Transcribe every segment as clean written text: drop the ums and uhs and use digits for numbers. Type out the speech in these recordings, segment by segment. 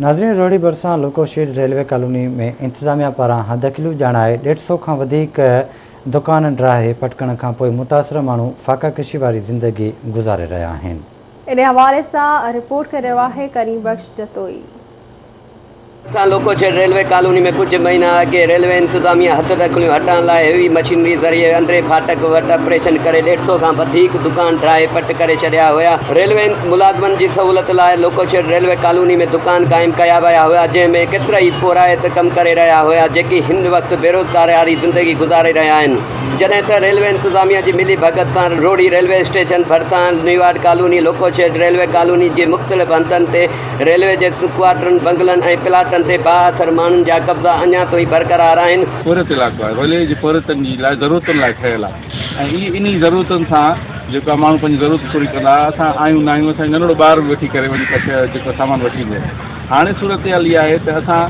ناظرين روهڙي ڀرسان loco shed railway colony ۾ انتظاميا پاران حددخليون ڄاڻائي ڏيڍ سئو کان وڌيڪ دڪان ڊاهي پٽڪڻ کانپوء متاثر ماڻهو فاقاڪشي واري زندگي گذاري رهيا آهن. ان حوالي سان رپورٽ ڪري رهيو آهي ڪريم بخش جتوئي. سان لوڪوشيڊ ريلوي ڪالوني ۾ ڪجهه مهينا اڳي ريلوي انتظاميا حد دخليون هٽائڻ لاء هيوي مشينري ذريعي اندرين ڦاٽڪ وٽ آپريشن ڪري ڏيڍ سئو کان وڌيڪ دڪان ڊاهي پٽ ڪري ڇڏيا هيا. ريلوي ملازمن جي سهولت لاء لوڪوشيڊ ريلوي ڪالوني ۾ دڪان قائم ڪيا ويا هيا جنهن ۾ ڪيترائي پورهيت ڪم ڪري رهيا هيا جيڪي هن وقت بيروزگاري زندگي گذاري رهيا آهن جڏهن ته ريلوي انتظاميا جي ملي ڀڳت سان روهڙي ريلوي اسٽيشن ڀرسان New Ward colony loco shed railway colony جي مختلف هنڌن تي ريلوي جي ڪوارٽرن، بنگلن ۽ پلاٽن تي بااثر ماڻهن جا قبضا اڃا تائين برقرار آهن. پورهيت علائقو آهي. ريلوي جي پورهيتن جي لاء ضرورتن لاء ٺهيل آهي ۽ اهي انهي ضرورتن سان جيڪو آهي ماڻهو پنهنجي ضرورت پوري ڪندا هئا. اسان آهيون نه آهيون اسان جو ننڍڙو ٻار به وٺي ڪري وڃي ڪا شيء جيڪو سامان وٺي ايندو هو. هاڻي صورتحال اها آهي ته اسان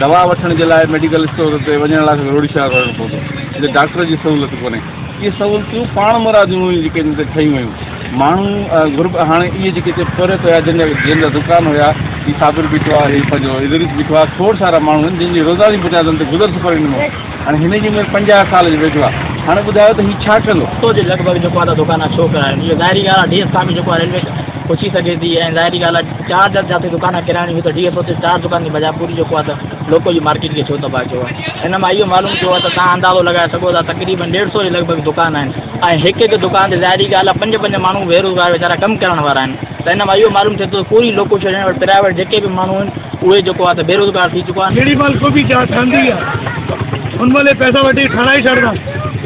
دوا وٺڻ جي لاء ميڊيڪل اسٽور تي وڃڻ لاء اسان کي روهڙي شهر وڃڻو پوندو جتي ڊاڪٽر جي سهولت ڪونهي. اهي سهولتون پاڻمراديون هيون جيڪي هن تي ٺهيون ويون. ماڻهو غرب هاڻي اهي جيڪي هتي پورهيت هيا جن جا جن جا دڪان هيا هي صابر بيٺو آهي هي پنهنجو ادريس بيٺو آهي کوڙ سارا ماڻهو آهن جن جي روزاني بنيادن تي گذر سفر هن ۾ هاڻي هن جي عمر 50 سال جي ويجهو آهي هاڻي ٻڌايو ته هي ڇا ڪندو؟ سو جي لڳ ڀڳ جيڪو آهي ته دڪان ڇو ڪرايا آهن اهو ظاهري ڳالهه آهي ڊي ايس صاحب جيڪو آهي ريلوي پڇي سگهي ٿي ۽ ظاهري ڳالهه آهي چار جاتي دڪان ڪرايا هيون ته ڊي ايس او تي چار دڪان جي بجاء پوري جيڪو آهي ته لوڪو جي مارڪيٽ کي ڇو تباهه ڪيو آهي ان مان اهو معلوم ٿيو آهي ته توهان اندازو لڳائي سگهو ٿا تقريبن ڏيڍ سئو جي لڳ ڀڳ دڪان آهن ۽ هڪ هڪ دڪان تي ظاهري ڳالهه آهي پنج پنج ماڻهو بيروزگار ويچارا ڪم ڪرڻ وارا آهن ته ان مان اهو معلوم ٿئي ٿو ته پوري لوڪو شهر وٽ پرائيويٽ جيڪي به ماڻهو آهن اهي جيڪو آهي ته بيروزگار ٿي چڪا آهن. جيڏي مهل ڪو به جاء ٺهندي آهي ان مهل هي پئسا وٺي ٺهرائي ڇڏندا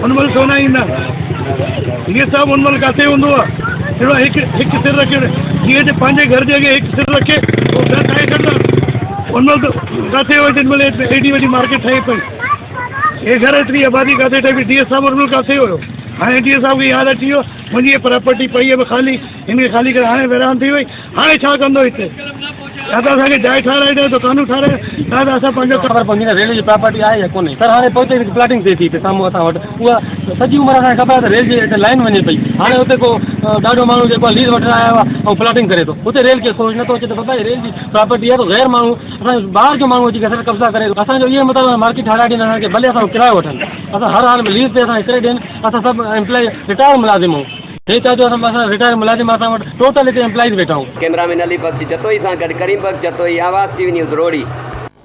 ان مهل سونا ايندا هي سڀ ان مهل ڪاٿي هوندو آهي جهڙو هڪ هڪ سر رکي جيئن ته پنهنجي گهر جي اڳي هڪ سر رکي پوء گهر ٺاهي ڇڏندا ان مهل ته ڪاٿي هو جن مهل ايڏي وڏي مارڪيٽ ٺهي پئي هي گهر ايتري آبادي ڪاٿي ٺهي پئي ڊي ايس صاحب ان مهل ڪاٿي هيو هاڻي ڊي ايس صاحب کي ياد اچي ويو منهنجي هي پراپرٽي پئي آهي خالي هن کي خالي ڪري هاڻي ويران ٿي وئي هاڻي ڇا ڪندو هتي يا ته اسان کي جاء ٺهرائي ڏي دڪانون ٺهرائي يا ته اسان پنهنجو خبر پوندي نه ريل جي پراپرٽي آهي يا ڪونهي سر هاڻي پوئتي هڪ پلاٽنگ ٿئي ٿي هتي سامهون اسان وٽ اها سڄي عمر اسان کي خبر آهي ته ريل جي هتي لائين وڃي پئي هاڻي اتي ڪو ڏاڍو ماڻهو جيڪو آهي ليز وٺڻ آيو آهي ۽ پلاٽنگ ڪري ٿو اتي ريل کي سوچ نٿو اچي ته بابا هي ريل جي پراپرٽي آهي ته غير ماڻهو اسان جو ٻاهر جو ماڻهو اچي ڪري اسان تي قبضا ڪري ٿو اسان جو اهو مطالبو آهي مارڪيٽ ٺهرائي ڏين اسان کي ڀلي اسان کان ڪرايو وٺن اسان هر حال ۾ ليز تي اسان کي ڪري ڏين اسان سڀ ايمپلائي رٽائر ملازم آهيون هي چئجو اسان اسان رٽائر ملازم اسان وٽ ٽوٽل هتي ايمپلائيز ويٺا آهيون. ڪئميرا مين علي بخش جتوئي سان گڏ Karim Bakhsh Jatoi, Awaz T V news, Rohri.